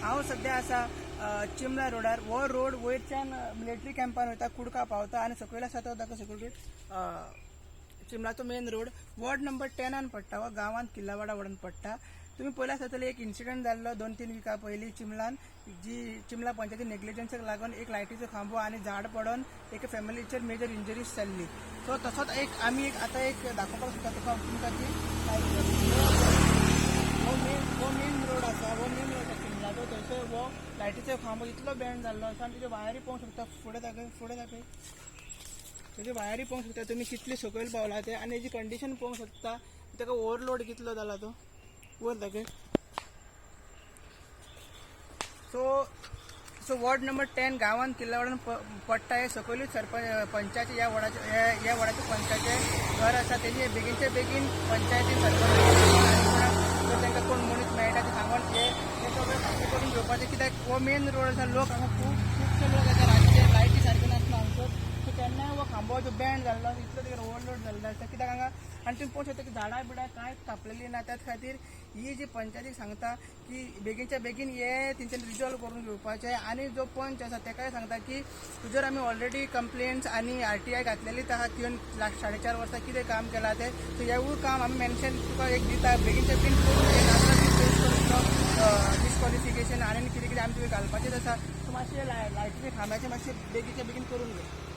हांव सद्या आसा चिमला रोडार. हो रोड वयरच्यान मिलिटरी कॅम्पान वयता, कुडका पावता आनी सकयल आसा तो ताका सकयल चिमलाचो मेन रोड वॉर्ड नंबर 10 पडटा. हो गांवांत किल्लावाडा वॉर्डान पडटा. तुमी पयलें आसतलें, एक इन्सिडंट जाल्लो 2-3 विका पयलीं चिमलान, जी चिमला पंचायती नेग्लिजन्साक लागून एक लायटीचो खांबो आनी झाड पडून एका फॅमिलीचेर मेजर इंजरीज जाल्ली. सो तसोच एक आमी एक आतां एक दाखोवपाक सोदता तुका तुमकां की हो मेन रोड आसा, हो मेन रोड आसा चिमलाचो. थंयसर हो लायटीचो खांबो इतलो बेंड जाल्लो आसा आनी तेज्यो वायरी पळोवंक शकता. फुडें दाखय, फुडें दाखय. तेज्यो वायरी पळोवंक शकता तुमी, कितले सकयल पावला ते आनी तेजी कंडिशन पळोवंक शकता. ताका ओवरलोड कितलो जाला तो वयर दाखय. सो वॉर्ड नंबर 10 गांवांत किल्लावाडून पडटा. हे सकयलूच सरपंच पंचायती ह्या वॉर्डाचे, ह्या वॉर्डाचे पंचायचे घर आसा. तेजे बेगीनचे बेगीन पंचायतीन सरपंच, जर तांकां कोण मनीस मेळटा ते सांगून हे हे सगळें सारकें करून घेवपाचें, कित्याक हो मेन रोड आसा. लोक हांगा खूब खुबशे लोक येता. रातचे लायटी सारक्यो नासता हांगसर. सो केन्नाय हो खांबो जो बेंड जाल्लो आसा, इतलो तेजेर ओवरलोड जाल्लो आसा, कित्याक हांगा आनी तुमी पळोवंक शकता की झाडां बिडां कांयच कापलेली ना. त्याच खातीर ही जी पंचायतीक सांगता की बेगीनच्या बेगीन हे तेंच्यानी रिजॉल्व करून घेवपाचें. आनी जो पंच आसा तेकाय सांगता की तुजेर आमी ऑलरेडी कंप्लेंट्स आनी आरटीआय घातलेलीच आहा. तुवें लास्ट 4.5 वर्सां कितें काम केलां तें, सो हेवूय काम आमी मेन्शन तुका एक दिता, बेगीनच्या बेगीन करून घे, नाजाल्यार फेस करतलो डिस्कॉलिफिकेशन आनी कितें कितें आमी तुका घालपाचेंच आसा. सो मातशें लायटीच्या खांब्याचें मातशें बेगीनच्या बेगीन करून घे.